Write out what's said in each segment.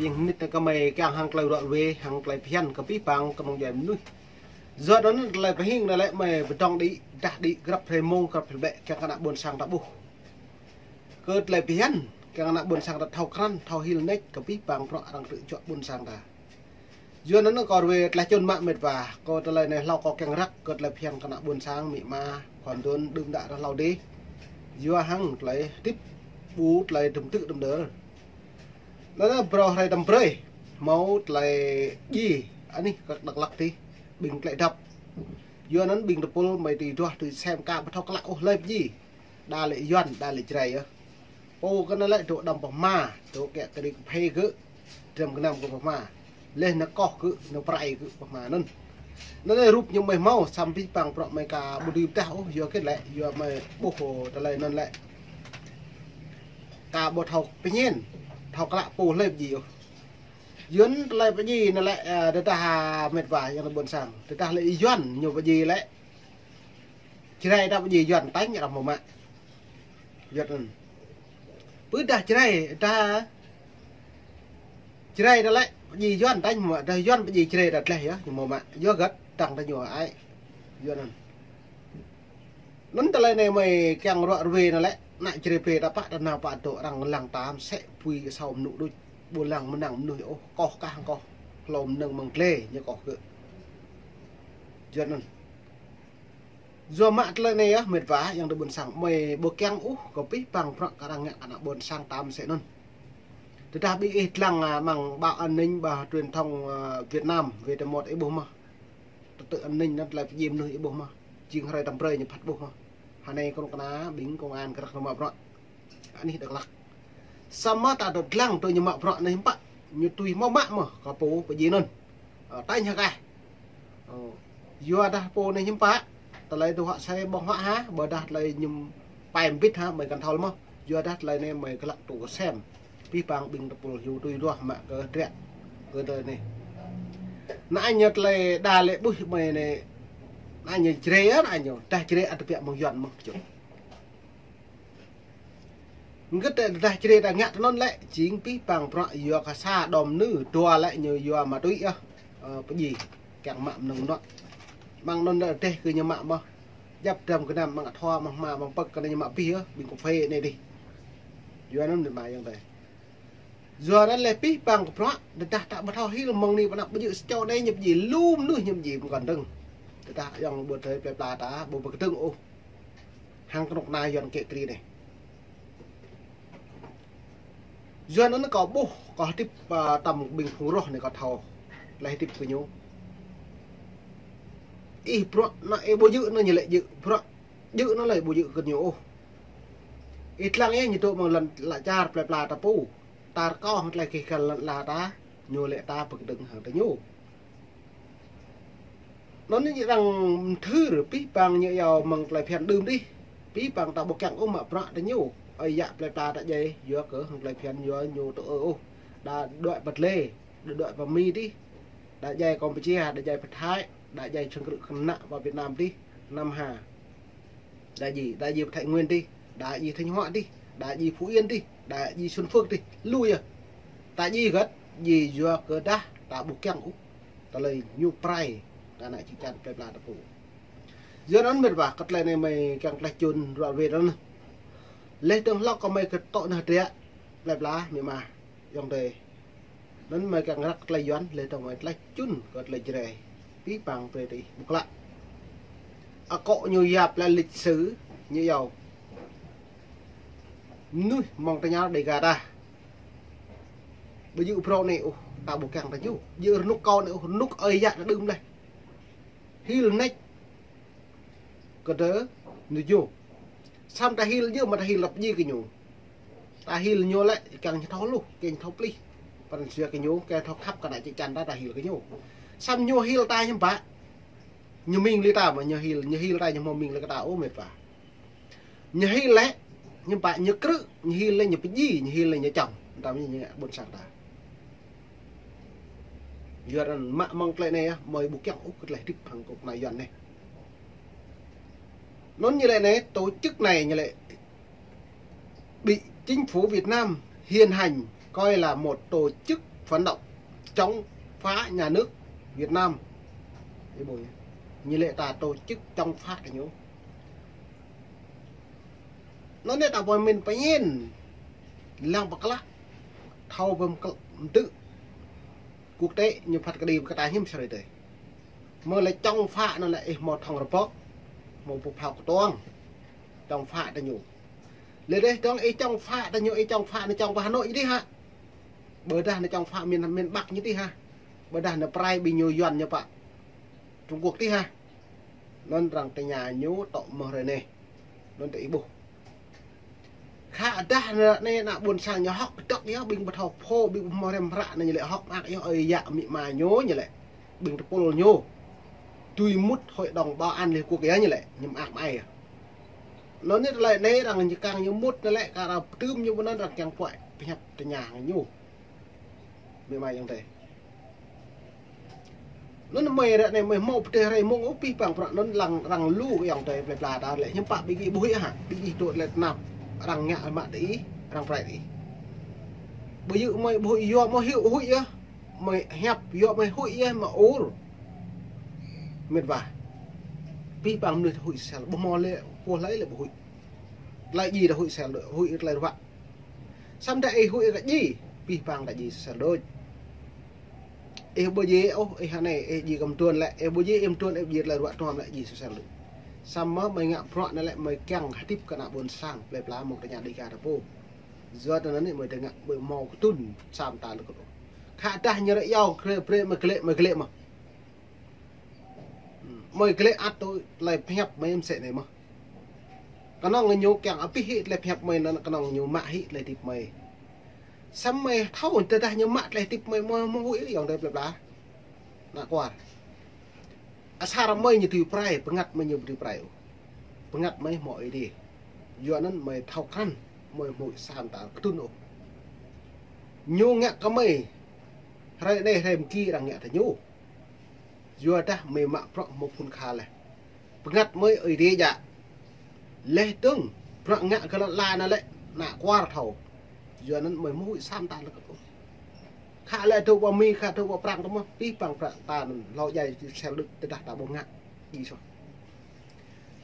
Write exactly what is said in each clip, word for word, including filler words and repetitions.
Jing mơnit anai kơ mơi kiăng hăng tơlơi ruă ruê, hăng tơlơi phiăn kơ abih bang kơnung djuai mơnuih. Yua anŭn tơlơi pơhing anai lĕ mơi pơdŏng đĭ, dah đĭ grăp hrơi mông, grăp hrơi bĕ, kiăng kơ ană ƀôn sang ta ƀuh. Kơ tơlơi phiăn, kiăng kơ ană ƀôn sang ta thâo krăn, thâo hil nač, kơ abih bang bruă arăng tŭ čuă ƀôn sang ta. Yua anŭn kâo ruai tơlơi čun mă met wa, kơ tơlơi anai hlâo kâo kiăng răk, kơ tơlơi phiăn kơ ană ƀôn sang, amĭ ama, khua mơdôn, đưm đă ră hlâo dih. Yua hăng tơlơi hơdip, ƀu tơlơi tơm tŭ tơm đơr. Anŭn brơi hrơi tơm brơi, hmâo tơlơi djai, anih kơ Dak Lak dih, ƀing tơlơi dăp. Yua anŭn ƀing tơpul mơi tui duah tui sem ka ƀu thâo klă ôh hlơi pơdjai. Đa lĕ Yuan, đa lĕ Jrai yơh. Pô kơ anŭn lĕ dŏ đăm pơhma, dŏ kiăng kơ đĭ kơphê gơ̆, dram gơnam gơ̆ pơhma. Leh nao koh gơ̆, nao prai gơ̆ pơhma anŭn. Anŭn lĕ rup ñu mơi hmâo, samơ̆ abih bang bruă mơi ka ƀu dưi pơdah ôh, yua kơ lĕ, yua mơi ƀuh tơlơi anŭn lĕ. Ka ƀu thâo pơñen, thâo klă pô hlơi pơdjai ôh. Yuan tơlơi pơdjai anŭn lĕ, ơ, tơdah met wa yang ƀôn sang. Tơdah lĕ Yuan ñu pơdjai lĕ. Jrai ta pơdjai Yuan tañ arăng hmâo mă. Yuan anŭn. Pơdah Jrai ta, Jrai ta lĕ pơdjai Yuan tañ hmâo mă, dah Yuan pơdjai Jrai ta tleh yơh, ñu hmâo mă. Yua hơget tăng ta ñu ai. Yuan anŭn. Anŭn tơlơi anai mơi kiăng ruă ruê anŭn lĕ, ană Jrai pê ta pă ta nao pă dŏ arăng lăng ta mơsĕ pui kơ asâo mơnŭ đôč, ƀu lăng mơnăng mơnuih ôh, koh kah hăng koh, hlô mơnơ̆ng mơ̆ng tlê ñu koh gơ̆. Yuan anŭn. Yua mă tơlơi anai yơh, met wa, yang tơ ƀôn sang, mơi ƀu kiăng ôh, kơ abih bang bruă kơ arăng ngă kơ ană ƀôn sang ta mơsĕ anŭn. Tơdah ƀing ih lăng, ơ, mơ̆ng báo an ninh, báo truyền thông, ơ, Việt Nam, V T một ih ƀuh mơ̆n. Trật tự an ninh anŭn tơlơi pơdjai mơnuih ih ƀuh mơ̆n. Jing hrơi tơm brơi ñu phat ƀuh mơ̆n. Hơnai kơnuk kơna ƀing công an kơ răk nao mă bruă. Anih Dak Lak. Samơ̆ ta dŏ lăng tui ñu mă bruă anai himpă. Ñu tui hmâo mă mơ̆n kơ pô pơdjai anŭn. Ơ, tañ hơkah. Ơ, yua dah pô anai himpă. Tơlơi tŭ hă sai ƀơ̆ng hă ha, ƀôdah tơlơi ñu pai mbĭt ha, mơi kăn thâo mơ̆n. Yua dah tơlơi anai mơi glăk tŭ kơ sem. Abih bang ƀing tơpul ñu tui duah mă kơ drek kơ tơlơi anai. Ană ñu tơlơi đa lĕ ƀuh mơi anai. Ană ñu Jrai yơh, ană ñu. Dah Jrai ăt tơbiă mơ̆ng Yuan mơ̆n čô. Hơget tơdah Jrai ta ngă tui anŭn lĕ, jing abih bang bruă yua kơ sa đom nư, dua lĕ ñu yua ma túy yơh. Ơ, pơdjai, kiăng mă mơnơ̆ng mơnuă. Mơ̆ng anŭn lĕ rơdêh kơ ñu mă mơ̆n. Djăp dram gơnam mơ̆ng athua, mơ̆ng hma, mơ̆ng pơ̆k kơ anai ñu mă abih yơh, ƀing kơphê anai dih. Yua anŭn met wa yang tơi. Yua anŭn lĕ abih bang kơ bruă, tơdah ta ƀu thâo hil mơ̆ng anai pơ anăp ƀu djơ̆ sa čô anai ñu pơdjai lu mơnuih ñu pơdjai mơ̆ng kăn dơ̆ng. Tơdah yang ƀu thâo plơi pla ta, ƀu pơkơdơ̆ng ôh. Hăng kơnuk kơna Yuan kĕ kri anai. Yua anŭn kâo ƀuh, kâo hơdip, ơ, tơm ƀing phung roh anai kâo thâo. Tơlơi hơdip kơ ñu. Ih bruă anŭn ih ƀu djơ̆ anŭn ñu lĕ djơ̆, bruă djơ̆ anŭn lĕ ƀu djơ̆ kơ ñu ôh. Ih lăng yơh ñu dŏ mơ̆ng lŏn ala čar plơi pla ta pô. Ta rơkâo hăng tơlơi kih kăn lŏn ala ta, ñu lĕ ta pơkơdơ̆ng hăng tơ ñu. Anŭn ñu arăng mơthưr, abih bang ñu iâu mơ̆ng tơlơi phiăn đưm dih. Abih bang ta ƀu kiăng ôh mă bruă tơ ñu. Ơi yă plơi pla ta djai, yua kơ hăng tơlơi phiăn yua ñu tơ ôh. Đa đuaĭ pơ tlê, đa đuaĭ pơ Mi dih. Đa djai Kampuchia, đa djai pơ Thái, đa djai sang krư̆ kơnă pơ Việt Nam dih, Nam Hà. Đa djai, đa djai pơ Thái Nguyên dih, đa djai Thanh Hóa dih, đa djai Phú Yên dih, đa djai Xuân Phước dih, lu yơh. Ta djai hơget, djai yua kơ dah, ta ƀu kiăng ôh. Tơlơi ñu prai, kơ ană čư̆ čan plơi pla ta pô. Yua anŭn met wa, kơ tơlơi anai mơi kiăng tơlơi čun ruă ruê anŭn. Leh dơ̆ng hlâo kơ mơi kơ tŏ nao hơdră, plơi pla, amĭ ama. Yŏng tơi. Anŭn mơi kiăng răk tơlơi Yuan, leh dơ̆ng mơi tơlơi čun kơ tơlơi Jrai. Abih bang brơi tơ ih ƀuh klă. Akŏ ñu yap lĕ lịch sử, ñu iâu. Mơnuih mơ̆ng tơña Đêga ta. Ƀu djơ̆ phrâo anai ôh, ta ƀu kiăng tơ ñu. Djơ̆ rơnŭk kâo anai ôh, rơnŭk ơi yă ta đưm leh. Hil nač. Kơ tơ ñu. Samơ̆ ta hil djơ̆ mă ta hil lăp djai kơ ñu. Ta hil ñu lĕ, kiăng ñu thâo hluh, kiăng ñu thâo plih. Pran jua kơ ñu, kiăng thâo khăp kơ ană čư̆ čan ta, ta hil kơ ñu. Samơ̆ ñu hil ta hiư̆m pă. Ñu mĭn lĕ ta mơ̆, ñu hil, ñu hil ta ñu hmâo mĭn lĕ kơ ta ôh met wa. Ñu hil lĕ, hiư̆m pă ñu krư̆, ñu hil lĕ ñu pơdjai, ñu hil lĕ ñu čŏng. Tơdah ñu ngă ƀôn sang ta. Yua anŭn mă mơ̆ng tơlơi anai yơh, mơi ƀu kiăng ôh kơ tơlơi hơdip hăng kơnuk kơna Yuan anai. Anŭn ñu lĕ anai, tổ chức anai ñu lĕ bị chính phủ Việt Nam hiện hành coi là một tổ chức phản động, chống phá nhà nước Việt Nam. Ih ƀuh yơh. Ñu lĕ ta tổ chức chống phá ta ñu. Anŭn yơh ta pơmĭn pơñen lăng pơklă thâo pơm kơ mtư quốc tế ñu phat kơđi kơ ta hiam sơrơi tơi. Mơ̆ lĕ chống phá anŭn lĕ ih hmâo thŏng rơbŏk, hmâo pơphao kơtuang chống phá ta ñu. Lĕ dêh dong ih chống phá ta ñu, ih chống phá anŭn chống phá Hà Nội dih hă? Ƀôdah anŭn chống phá miền, miền Bắc ñu dih hă? Ƀôdah anŭn prai ƀing ñu Yuan ñu pă Trung Quốc dih hă? Anŭn arăng tơña ñu tŏ mơ̆ hrơi anai. Anŭn tơ ih ƀuh. Khă dah anŭn anai ană ƀôn sang ñu hŏk kơdŏk yơh, ƀing ƀu thâo pô, ƀing ƀu hmâo rem hră anŭn ñu lĕ hŏk mơak yơh ơi yă amĭ ama ñu ñu lĕ. Ƀing tơpul ñu. Tui mŭt Hội đồng Bảo an Liên Hợp Quốc yơh ñu lĕ, ñu mơak mơai yơh. Anŭn anai tơlơi anai arăng ñu kiăng ñu mŭt anŭn lĕ, kơ arăng pơtưm ñu ƀơi anŭn arăng kiăng puăi pơhiăp tơña ñu. Amĭ ama ayŏng adơi. Anŭn mơi ră anai mơi hmâo pơdơi hrơi mông ôh pih pang prăk anŭn lăng arăng lu kơ ayŏng adơi plơi pla ta lĕ hiư̆m pă ƀing gih ƀu huĭ hă, ƀing gih dŏ tơlơi tơnap arăng ngă mă tơ ih, arăng prai tơ ih. Ƀu djơ̆ mơi ƀu huĭ yua mơi huĭ huĭ yơh, mơi hiăp yua mơi huĭ yơh mă ur. Mĕt wa. Pih pang mơnuih huĭ sel, ƀu hmâo lĕ, pô hlơi lĕ ƀu huĭ. Tơlơi djai ta huĭ sel, huĭ tơlơi ruă. Samơ̆ dah ih huĭ kơ djai, pih pang ta djai sel đôč. Ih ƀu djai ôh, ih anai, ih djai kơ mơtuan lĕ, ih ƀu djai ih mơtuan, ih ƀu djai tơlơi ruă tuam lĕ djai sel đôč. Samơ̆ mơi ngă bruă anai lĕ mơi kiăng hơdip kơ ană ƀôn sang plơi pla mơ̆ng tơña Dêga ta pô. Yua tơ anŭn anai mơi tơngă mơi hmâo kơtŭn sa mơta lơkŭt ôh. Khă dah ñu rơiâu, brơi, brơi mơi glĕ, mơi glĕ mơ̆. Mơi glĕ ăt tui tơlơi pơhiăp mơi mơsĕ anai mơ̆. Kơnơ̆ng ñu kiăng abih hĭ tơlơi pơhiăp mơi anŭn kơnơ̆ng ñu mă hĭ tơlơi hơdip mơi. Samơ̆ mơi thâo tơdah ñu mă tơlơi hơdip mơi mơ̆, mơ̆ huĭ ayŏng adơi plơi pla. Ană kuar. Asar mơi ñu tui prai, bơngăt mơi ñu tui prai ôh. Bơngăt mơi hmâo Ơi Adai. Yua anŭn mơi thâo krăn, mơi hmâo sa mơta kơtŭn ôh. Ñu ngă kơ mơi. Hrơi anai hrơi mơki arăng ngă tơ ñu. Yua dah mơi mă bruă hmâo phŭn kha laih. Bơngăt mơi Ơi Adai djă. Laih dơ̆ng, bruă ngă kơ lŏn ala anai lĕ, ană kuar thâo. Yua anŭn mơi hmâo sa mơta lơkŭt ôh. Khă lĕ dŏ ƀơi Mi, khă dŏ ƀơi Prăng tơ mơ̆, pih pang bruă ta anŭn, hlâo djai sel đôč tơdah ta ƀu ngă, djai soh.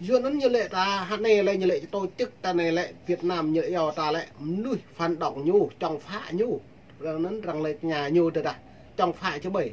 Yua anŭn ñu lĕ ta, hă anai lĕ ñu lĕ tổ chức ta anai lĕ, Việt Nam ñu lĕ yua ta lĕ, mơnuih phản động ñu, chống phá ñu. Arăng anŭn arăng lĕ tơña ñu tơdah, chống phá čơ ƀơi.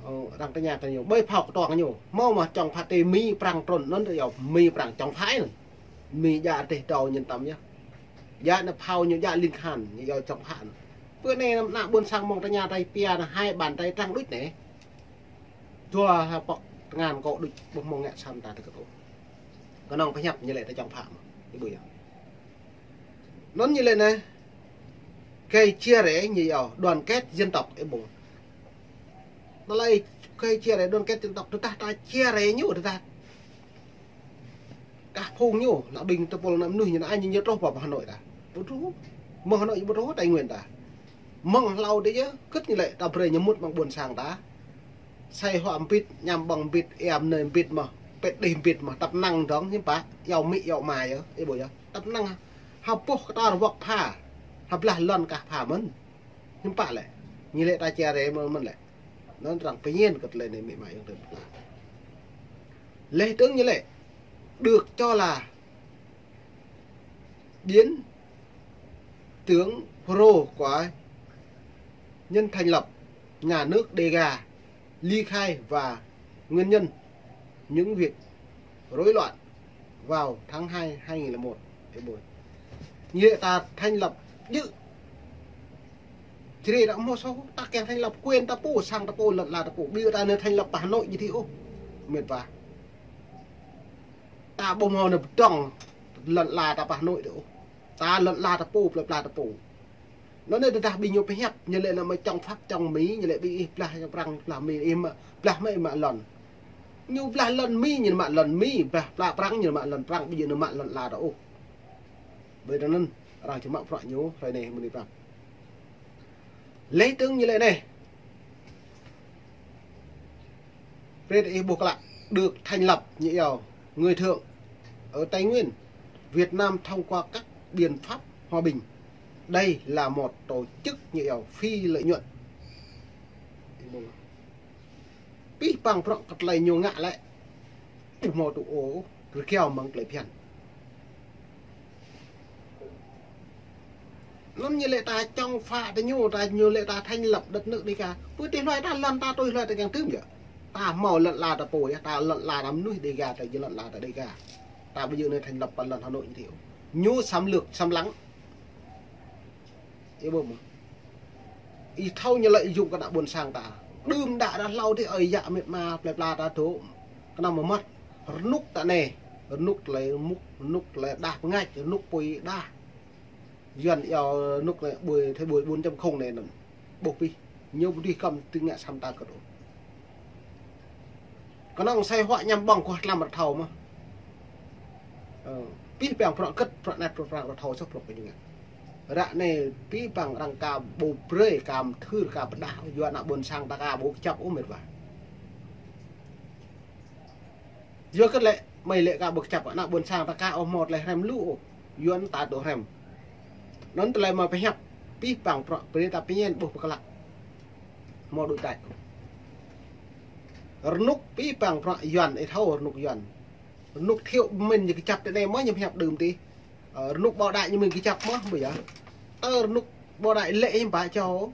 Ơ, arăng tơña kơ ñu, ƀơi phao kơtuang ñu. Hmâo mơ̆ chống phá tơ Mi Prăng trŭn anŭn tơ yua Mi Prăng chống phá anŭn. Mi djă teh tâo ñen tăm yơh. Djă anŭn phao ñu djă ling khan, ñu yua chống phá anŭn. Bơ anai anăm ană ƀôn sang mơ̆ng tơña tai pia anŭn hai bàn tay trắng đôč anai. Dua ha pŏk tơngan kâo đôč ƀu hmâo ngă sa mơta tơ kơ tơ. Kơnơ̆ng pơhiăp ñu lĕ tơ chống phá mơ̆. Ih ƀuh yơh. Anŭn ñu lĕ anai. Gây chia rẽ ñu yua đoàn kết dân tộc ih ƀuh. Tơlơi gây chia rẽ đoàn kết dân tộc tơdah ta chia rẽ ñu tơdah. Kah phung ñu, ană ƀing tơpul ană mơnuih ñu anŭn ñu truh pơ Hà Nội ta. Ƀu truh. Mơ̆ng Hà Nội ƀu truh Tây Nguyên ta. Mơ̆ng hlâo dih yơh, kơ̆t ñu lĕ ta brơi ñu mŭt mơ̆ng ƀôn sang ta. Sai hua mbĭt, ñăm ƀơ̆ng mbĭt, ia mơnơi mbĭt mơ̆, pĕt đih mbĭt mơ̆, tăp năng dơ̆ng, hiư̆m pă, yua amĭ, yua ama yơh, ih ƀuh yơh. Tăp năng, ha boh kơtor wŏk pha, ha blah lŏn kah pha mơ̆n. Hiư̆m pă lĕ, ñu lĕ ta chia rẽ mơ̆n, mơ̆n lĕ. Anŭn arăng pơñen kơ tơlơi anai amĭ ama ayŏng adơi plơi pla. Laih dơ̆ng ñu lĕ, được cho là Biến tướng Pro của nhân thành lập nhà nước Đêga ly khai và nguyên nhân những việc rối loạn vào tháng hai hai nghìn lẻ một. Ih ƀuh. Ñu lĕ ta thành lập djơ̆. Jrê ta hmâo soh, ta kiăng thành lập quyền ta pô, sang ta pô, lŏn ala ta pô. Ƀiă ta anai thành lập pơ Hà Nội ñu dih ôh. Mĕt wa. Ta ƀu hmâo anai pơdơ̆ng lŏn ala ta pơ Hà Nội dih ôh. Ta lŏn ala ta pô, plơi pla ta pô. Anŭn anai tơdah ƀing ñu pơhiăp, ñu lĕ anŭn mơi chống Pháp, chống Mi, ñu lĕ ƀing ih blah chống Prăng, blah Mi, ih mă, blah mơi ih mă lŏn. Ñu blah lŏn Mi, ñu mă lŏn Mi, blah pla Prăng, ñu mă lŏn Prăng, ƀu djơ̆ anŭn mă lŏn ala ta ôh. Ƀơi anŭn, arăng či mă bruă ñu, hrơi anai mơ̆ng anai pap. Laih dơ̆ng ñu lĕ anai. Brơi ih ƀuh klă, được thành lập ñu yua người Thượng ở Tây Nguyên, Việt Nam thông qua các biện pháp hòa bình. Đây là một tổ chức như eo phi lợi nhuận. Pih păng prŏng kơ tơlơi ñu ngă lĕ. Ƀu hmâo tŭ ôh, rơgao mơ̆ng tơlơi phiăn. Anŭn ñu lĕ ta chống phá tơ ñu, ta ñu lĕ ta thành lập đất nước Đêga. Pơ tih hloi ta lŏn ta tui hloi ta kiăng tưm yơh. Ta hmâo lŏn la ta pô yơh, ta lŏn la ta mơnuih Đêga, ta jing lŏn la ta Đêga. Ta ƀu djơ̆ anai thành lập pơ lŏn Hà Nội ñu thiu. Ñu xâm lược, xâm lăng. Ih ƀuh mơ̆. Ih thâo ñu lợi dụng kơ ană ƀôn sang ta. Đưm đă đă hlâo tih ơi yă mĕt ma plơi pla ta dŏ. Kơnơ̆ng mơmŏt. Rơnŭk ta anai. Rơnŭk tơlơi mŭk, rơnŭk tơlơi đah pơngač, rơnŭk apui đah. Yuan iâu rơnŭk anai ƀuh, thê ƀuh bốn chấm không anai anŭn. Ƀuh pih. Ñu ƀu dưi kăm tơngia sam ta kơt ôh. Kơnơ̆ng sai huă ñăm ƀơ̆ng kuah tlam rơthâo mơ̆. Ơ, pih păng prŏng kơt, prŏng net, prŏng prăng rơthâo soh prŏng kơ ñu ngă. Ră anai pih păng arăng ka ƀu brơi, ka mthưr, ka pơdah, yua ană ƀôn sang ta ka ƀu kơjăp ôh mĕt wa. Yua kơ lĕ, mơi lĕ ka ƀu kơjăp, ană ƀôn sang ta ka ƀu hmâo tơlơi hrăm lu ôh. Yuan ta dŏ hrăm. Anŭn tơlơi mă pơhiăp, pih păng prŏng, brơi ta pơñen ƀuh pơklăk. Hmâo đuaĭ tač. Rơnŭk pih păng prŏng Yuan, ih thâo rơnŭk Yuan. Rơnŭk thiu mĭn ñu kơjăp tơ anai mơ̆ ñu pơhiăp đưm tih. Ơ, rơnŭk ƀô̆ đač ñu mĭn kơjăp mơ̆, ƀu yơh. Tơ rơnŭk ƀô̆ đač lĕ hiư̆m pă čô.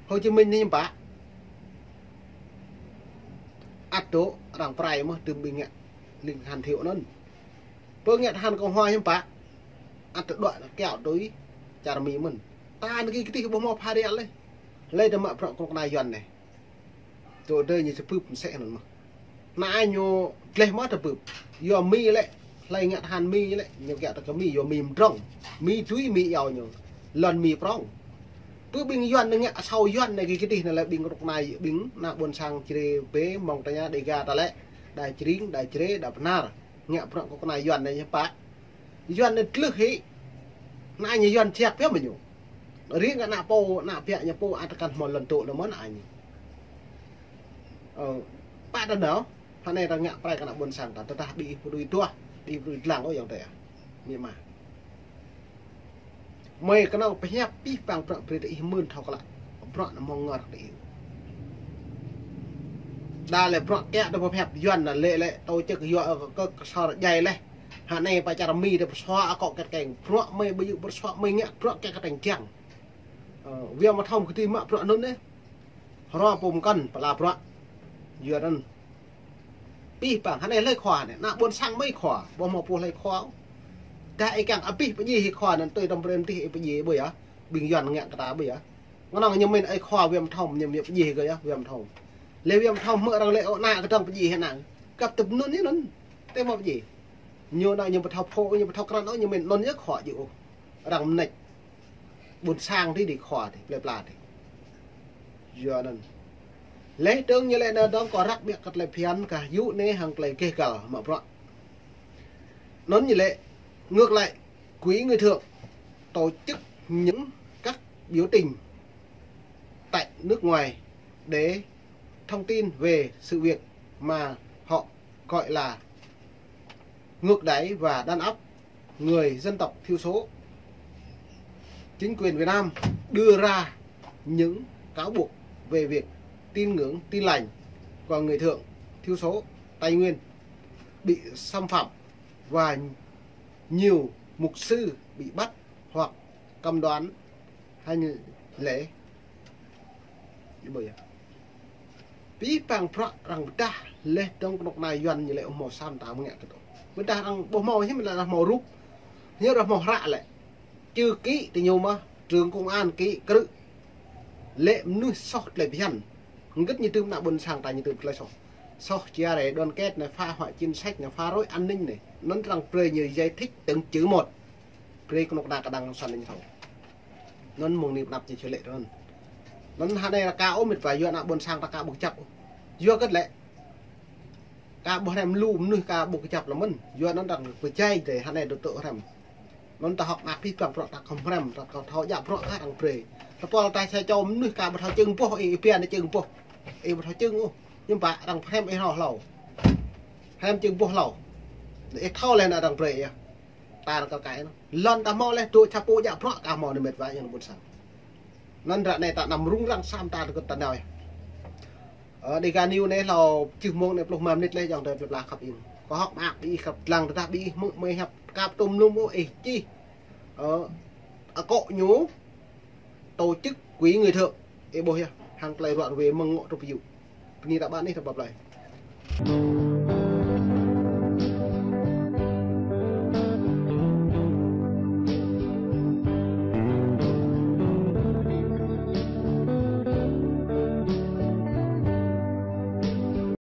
Hồ Chí Minh hiư̆m pă. Ăt dŏ arăng prai mơ̆ tơm ƀing ngă. Ling han thiu anŭn. Pơ ngă tơhan Cộng hòa hiư̆m pă. Ăt dŏ đuaĭ kiaŏ tui čar Mi mơ̆n. Ta anai kơ tih ƀu hmâo phara lĕ. Lĕ ta mă prŏng kơnuk kơna Yuan anai. Tơ adơi ñu sa bưp mơsĕ anŭn mơ̆. Anai ñu gleh mơ̆ ta bưp. Yua Mi lĕ, hlơi ngă tơhan Mi lĕ, ñu kiaŏ ta kơ Mi, yua Mi mdrŏng. Mi tui Mi iâu ñu. Lŏn Mi prŏng. Pơ ƀing Yuan anai ngă asâo Yuan anai kơ tih anai lĕ ƀing kơnuk kơna ƀing ană ƀôn sang Jrai bê mơ̆ng tơña Đêga ta lĕ. Đa Jring, đa Jrai, đa Bơnar. Ngă prŏng kơnuk kơna Yuan anai hiư̆m pă. Yuan anai tlưh hĭ. Anai ñu Yuan siap yơh mơ̆ ñu. Riêng kơ ană pô, ană biă ñu pô ăt kăn hmâo lŏn dŏ anŭn mơ̆n anai ñu. Ơ, pă ta nao, hơnai ta ngă prai kơ ană ƀôn sang ta, tơdah ƀing ih pơđui duah, ƀing ih pơđui dlăng ôh yơh tơ. Mĭ ma. Mơi kơnơ̆ng pơhiăp pih păng prŏng brơi tơ ih mưn thâo klă. Prŏng anŭn mơ̆ng ngor tơ ih. Đa lĕ prŏng kiaŏ tơ pơhiăp Yuan anŭn lĕ lĕ tổ chức yua kơ, kơ, kơ sor djai lĕ. Hơnai pơ čar Mi tơ pơsua akŏ kĕt keng. Prŏng mơi ƀu djơ̆ pơsua mơi ngă prŏng kiaŏ kơ teng kiăng. Ơ, wia mă thâo kơ tih mă prŏng anŭn anai. Hrŏm pơm kăn pơala prŏng. Yua anŭn. Pih păng, hơnai hlơi khua anai, ană ƀôn sang mơi khua, ƀu hmâo pô hlơi khua. Dah ih kiăng abih pơdjai hĭ khua anŭn tui tơm brem tih ih pơdjai ƀu yơh, ƀing Yuan ngă kơ ta ƀu yơh. Kơnơ̆ng ñu mĭn ơi khua wia mă thâo, ñu mă pơdjai hĭ kơ yơh, wia mă thâo. Lĕ wia mă thâo hmư̆ arăng lĕ ơ ană kơdơ̆ng pơdjai hĭ ană. Kăp tơm anŭn yơh anŭn, tơ mă pơdjai. Ñu anŭn ñu ƀu thâo pô, ñu ƀu thâo krăn ôh, ñu mĭn anŭn yơh khua djơ̆ ôh. Arăng mơneč. Ƀôn sang tih đĭ khua tih, plơi pla tih. Yua anŭn. Lĕ dơ̆ng ñu lĕ anai dơ̆ng kơ răk ƀiă kơ tơlơi phiăn kah yŭ anai hăng tơlơi gêh găl mă prŏng. Anŭn ñu lĕ ngược lại, quỹ người thượng tổ chức những các biểu tình tại nước ngoài để thông tin về sự việc mà họ gọi là ngược đãi và đàn áp người dân tộc thiểu số. Chính quyền Việt Nam đưa ra những cáo buộc về việc tín ngưỡng Tin Lành của người thượng thiểu số Tây Nguyên bị xâm phạm và nhiều mục sư bị bắt hoặc cấm đoán hành lễ. Pih păng prŏng arăng pơdah lĕ dơ̆ng kơnuk kơna Yuan ñu lĕ ƀu hmâo sa mơta mơngă kơ tơ. Pơdah arăng ƀu hmâo hiư̆m lĕ arăng hmâo rup. Hiư̆m arăng hmâo hră lĕ. Chư ký tơ ñu mơ̆, trưởng công an ký krư̆. Lĕ mơnuih soh tơlơi phiăn. Hơget ñu tưm ană ƀôn sang ta ñu tưm tơlơi soh. Soh chia rẽ đoàn kết anai, phá hoại chính sách anai, phá rối an ninh anai. Anŭn arăng brơi ñu giải thích từng chữ một. Brơi kơnuk kơna kơdăng săn ñu thâo. Anŭn mơ̆ng anai pơnăp ñu čơlĕ anŭn. Anŭn hơnai ră ka ôh mĕt wa yua ană ƀôn sang ta ka ƀu kơjăp. Yua kơ lĕ. Ka ƀu hrăm lu mơnuih ka ƀu kơjăp lă mơ̆n. Yua anŭn arăng pơjai dêh hơnai dŏ tơ hrăm. Anŭn ta hơ̆k mơak pih păng prŏng ta khŏm hrăm, ta khŏm thâo djă prŏng kơ arăng brơi. Tơpul ta sa čô mơnuih ka ƀu thâo čưng boh, ih pia anai čưng boh. Ih ƀu thâo čưng ôh. Hiư̆m pă arăng hrăm ih hlâo hlâo. Hrăm čưng boh hlâo. Ih thâo lĕ anŭn arăng brơi yơh. ta kar kaĭ anŭn. Lŏn ta hmâo leh, dŏ ča pô djă bruă kah hmâo anai met wa ayŏng adơi ƀôn sang. Anŭn ră anai ta anăm rŭng răng sam ta tơgŭt ta nao yơh. Ơ, Dega News anai hlâo čih mông anai pluh rơma mơnit leh ayŏng adơi plơi pla khăp ing. Kâo hơ̆k mơak ƀing ih khăp lăng tơdah ƀing ih hmư̆ mơi hiăp kap tôm lŭm ôh ih čih. Ơ, akŏ ñu tổ chức quỹ người thợ. Ih ƀuh yơh, hăng tơlơi ruă ruê mơ̆ng ngŏ truh pơ yŭ. Bơni ta ƀă anih ta ƀă plơi.